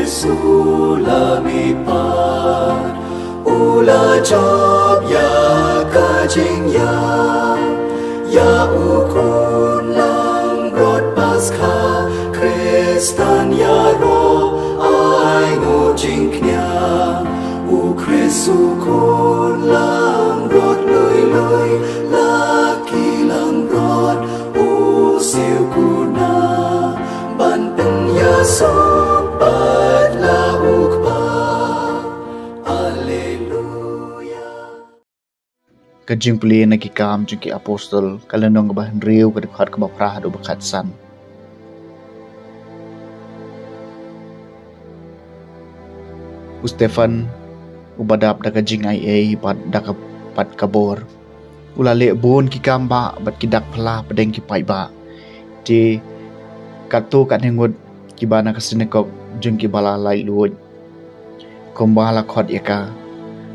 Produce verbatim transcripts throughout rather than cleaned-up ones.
Sula mi pat u la jop ïa ka jingïap ïa u khun langbrot Paskha. Khristan ïaroh ai nguh jingkñia, u Khrist u khun langbrot lui lui, la ki langbrot u siew kuna ban pynïasuk pat la u Kpa. Alleluia. Ka jingpule na Ki Kam jong ki Apostol, ka lynnong kaba hynriew, ka dkhot kaba phra haduh ba khatsan. U Stephan, uba dap da ka jingaiei bad da ka, bad ka bor, u la leh bun ki kam bah bad ki dak phylla hapdeng ki paidbah. Te katto katne ngut kiba na ka synagog jong kiba la laitluid, kumba la khot ïa ka,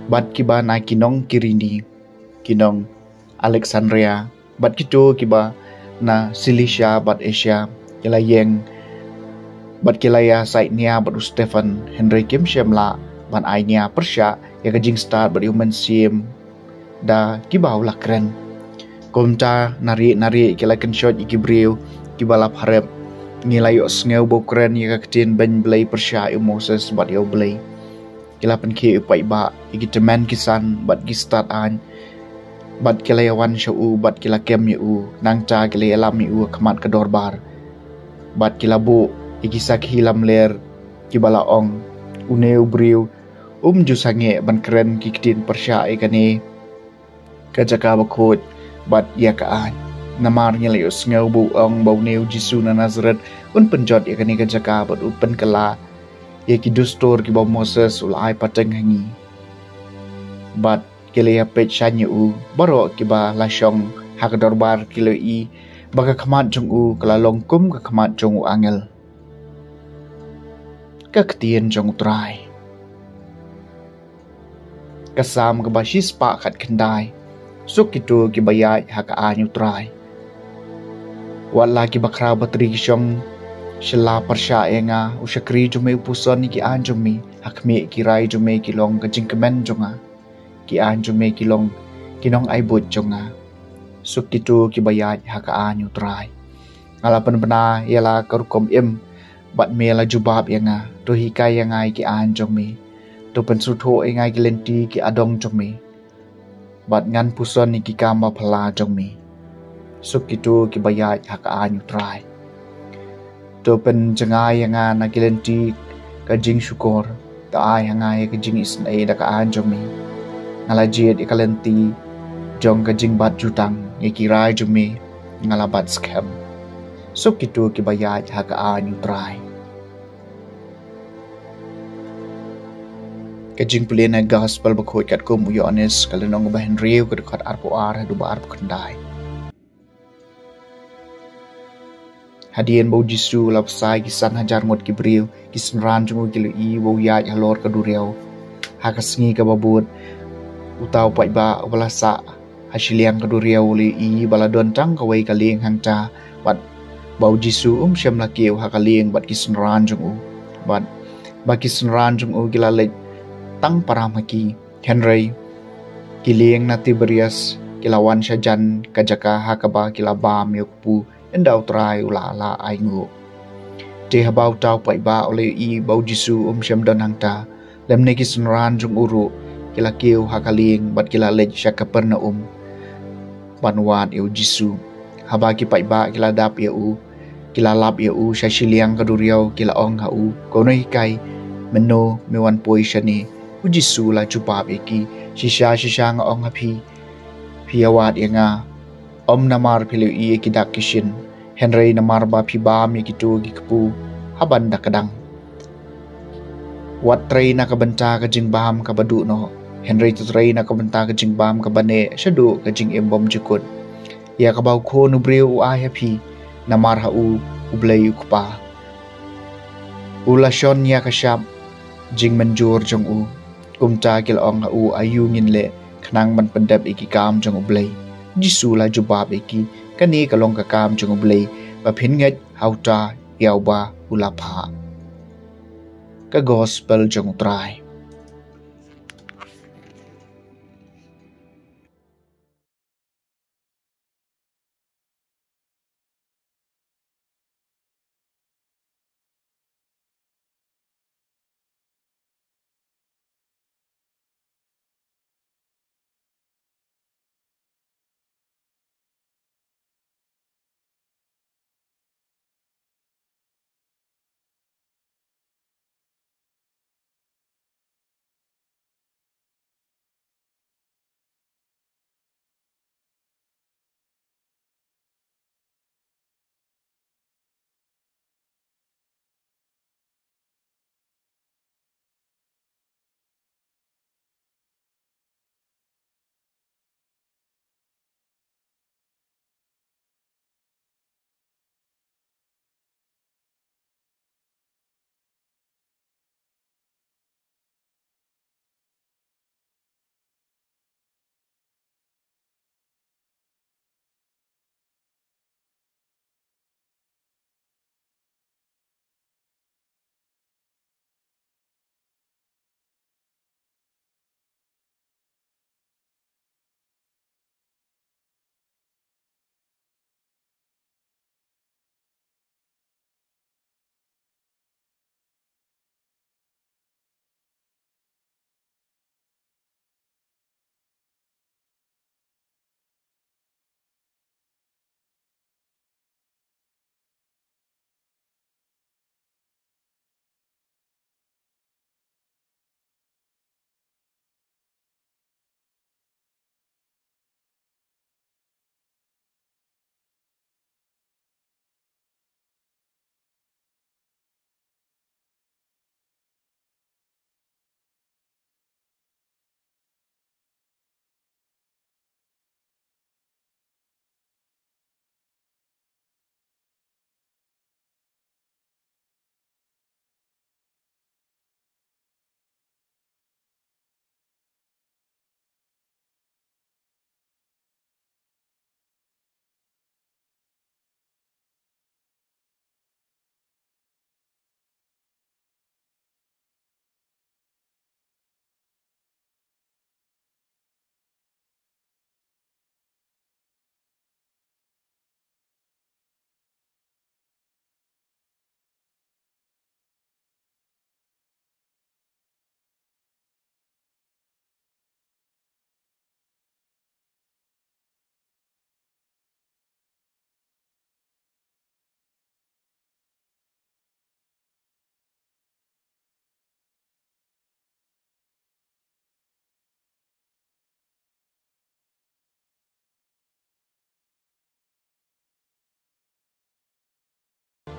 bad kiba na ki nong Kirini, ki nong Alexandria, bad kito kiba na Cilicia bad Asia, ki la ïeng bad ki la ïasaid nia bad u Stephan, hynrei kim shym lah ban ai nia pyrshah ïa ka jingstad bad ïa u mynsiem da kiba u la kren. Kumta na rieh na rieh ki la kynshoit ïa ki briew kiba la pharep. Ngi la ïohsngew ba u kren ïa ka ktien beiñ Blei pyrshah ïa u Moses bad ïa u Blei. Ki la pynkhih ïa u paidbah ïa ki tymmen ki san bad ki stad aiñ, bad ki la ïawan sha u bad ki la kem ïa u. Nangta ki la ïalam ïa u ha khmat ka dorbar, bad ki la buh ïa ki sakhi lamler kiba la ong, une u briew um ju sangeh ban kren ki ktien pyrshah ïa kane ka jaka bakhuid bad ïa ka aiñ. Namar ngi la ïohsngew ba u ong ba une u Jisu na Nasaret un pynjot ïa kane ka jaka bad u pynkylla ïa ki dustur kiba u Moses u la ai pateng ha ngi. Bad ki la ïapeit shaiñ ïa u. Baroh kiba la shong ha ka dorbar ki la ïohi ba ka khmat jong u ka la long kum ka khmat jong u angel. Ka ktien jong u Trai. Ka Salm kaba shispah khatkhyndai. Suk kito kiba ïaid ha ka aiñ u Trai. Wat la kiba khraw batri ki shong shylla pyrshah ïa nga, u shakri jong me u puson ïa ki aiñ jong me. Ha khmih ki rai jong me ki long ka jingkmen jong nga, ki aiñ jong me ki long ki nongai buit jong nga. Suk kito kiba ïaid ha ka aiñ u Trai. Nga la pynbna ïa la ka rukom im, bad me la jubab ïa nga. To hikai ïa nga ïa ki aiñ jong me. To pynsngewthuh ïa nga ïa ki lynti ki adong jong me, bad ngan puson ïa ki kam baphylla jong me. Suk kito kiba ïaid ha ka aiñ u Trai. To pynjngai ïa nga na ki lynti ka jingshukor. To ai ha nga ïa ka jingisynei da ka aiñ jong me. Nga la jied ïa ka lynti jong ka jingbat jutang, ïa ki rai jong me nga la bat skhem. Suk kito kiba ïaid ha ka aiñ u Trai. Ka jingpule na Gospel bakhuid katkum u Ïoannis, ka lynnong ba hynriew, ka dkhot arphew ar haduh ba arphew khyndai. Hadien ba u Jisu u la bsa ïa ki san hajar ngut ki briew, ki synran jong u ki la ïohi ba u ïaid halor ka duriaw. Ha ka sngi kaba bud, uta u paidbah uba la sah ha shiliang ka duriaw u la ïohi ba la don tang kawei ka lieng hangta, bad ba u Jisu um shym la kiew ha ka lieng bad ki synran jong u, bad ba ki synran jong u ki la leit tang param ha ki. Hynrei ki lieng na Tiberias ki la wan shajan ka jaka ha kaba ki la bam ïa u kpu ynda u Trai u la lah ainguh. Te haba uta u paidbah u la ïohi ba u Jisu um shym don hangta, lymne ki synran jong u ruh, ki la kiew ha ka lieng bad ki la leit sha Kapernaum ban wad ïa u Jisu. Haba ki paidbah ki la dap ïa u, ki la lap ïa u sha shiliang ka duriaw, ki la ong ha u, Ko nonghikai, mynno me wan poi shane? U Jisu u la jubab ïa ki, Shisha shisha nga ong ha phi, phi ïawad ïa nga, ym namar phi la ïohi ïa ki dak ki shin, hynrei namar ba phi bam ïa kito ki kpu ha ban da kdang. Wat trei na ka bynta ka jingbam kaba duh noh, hynrei to trei na ka bynta ka jingbam kaba neh shaduh ka jingim bymjukut, ïa kaba u Khun u briew u ai ha phi. Namar ha u, U Blei U Kpa u la shon ïa ka shap jingmynjur jong u. Kumta ki la ong ha u, Aïu ngin leh khnang ban pyndep ïa ki kam jong U Blei? U Jisu u la jubab ïa ki, Kane ka long ka kam jong U Blei, ba phin ngeit ha uta ïa uba u la phah. ka gospel jong U Trai.